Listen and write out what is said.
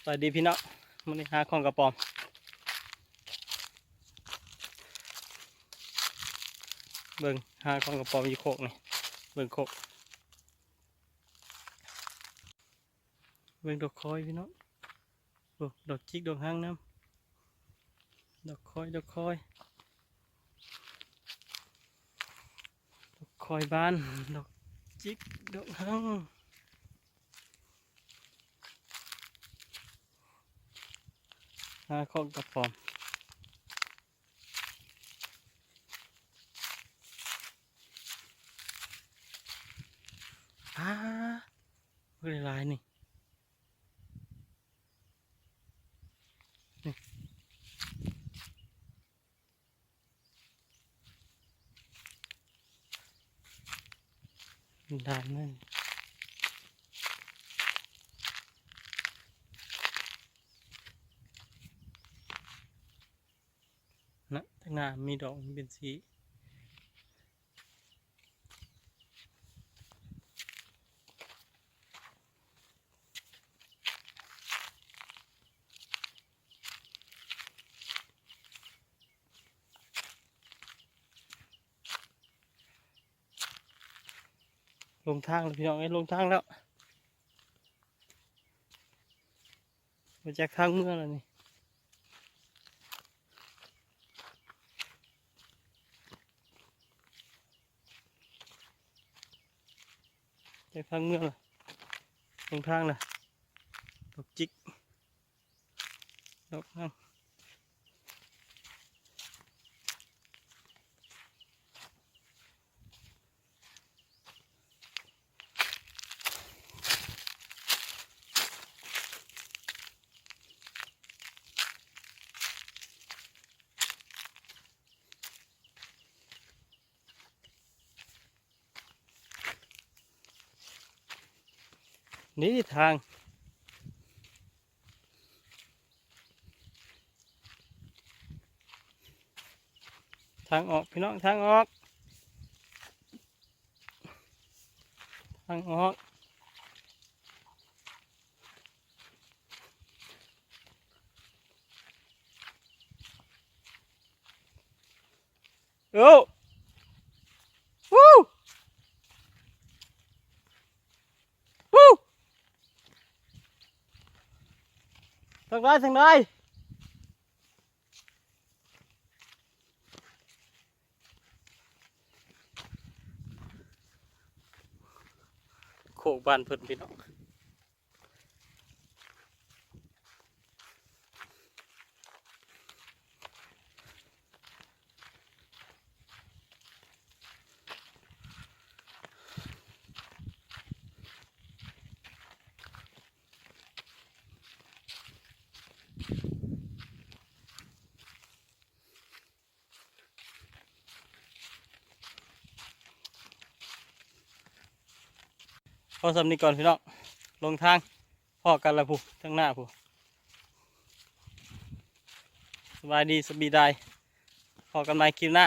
ສະບາຍດີພີ່ນ້ອງ ມື້ນີ້ຫາຂອງກະປອມ ເບິ່ງ ຫາຂອງກະປອມຢູ່ໂຄກນີ້ ເບິ່ງໂຄກ ເບິ່ງດອກຄອຍພີ່ນ້ອງ ໂອ້ ດອກຈິກດອກຮັງນຳ ດອກຄອຍ ດອກຄອຍ ດອກຄອຍບານ ດອກຈິກ ດອກຮັງ ຫາຂອງກະປອມ ອາ ເບິ່ງຫຼາຍໆນີ້ ນີ້ ດານນັ້ນ ນະ ທາງໜ້າມີດອກ ມັນເປັນສີ ລົງທາງແລ້ວພີ່ນ້ອງເອີຍ ລົງທາງແລ້ວ ມາຈາກທາງເມືອງແລ້ວນີ້ ຈາກທາງເມືອງແລ້ວ ລົງທາງແລ້ວ ດອກຈິກ ດອກງາມ ນີ້ທາງ ທາງອອກ ພີ່ນ້ອງ ທາງອອກ ທາງອອກ ໂອ້ ວູ້ ວູ້ ທາງໃດ ທາງໃດ ໂຄກບ້ານເພິ່ນ ພີ່ນ້ອງ. ພໍສ່ຳນີ້ກ່ອນພີ່ນ້ອງ ລົງທາງ ພໍ້ກັນລະພຸ້ນ ທາງໜ້າພຸ້ນ. ສະບາຍດີ ສະບາຍດີ ພໍ້ກັນໃໝ່ຄລິບໜ້າ.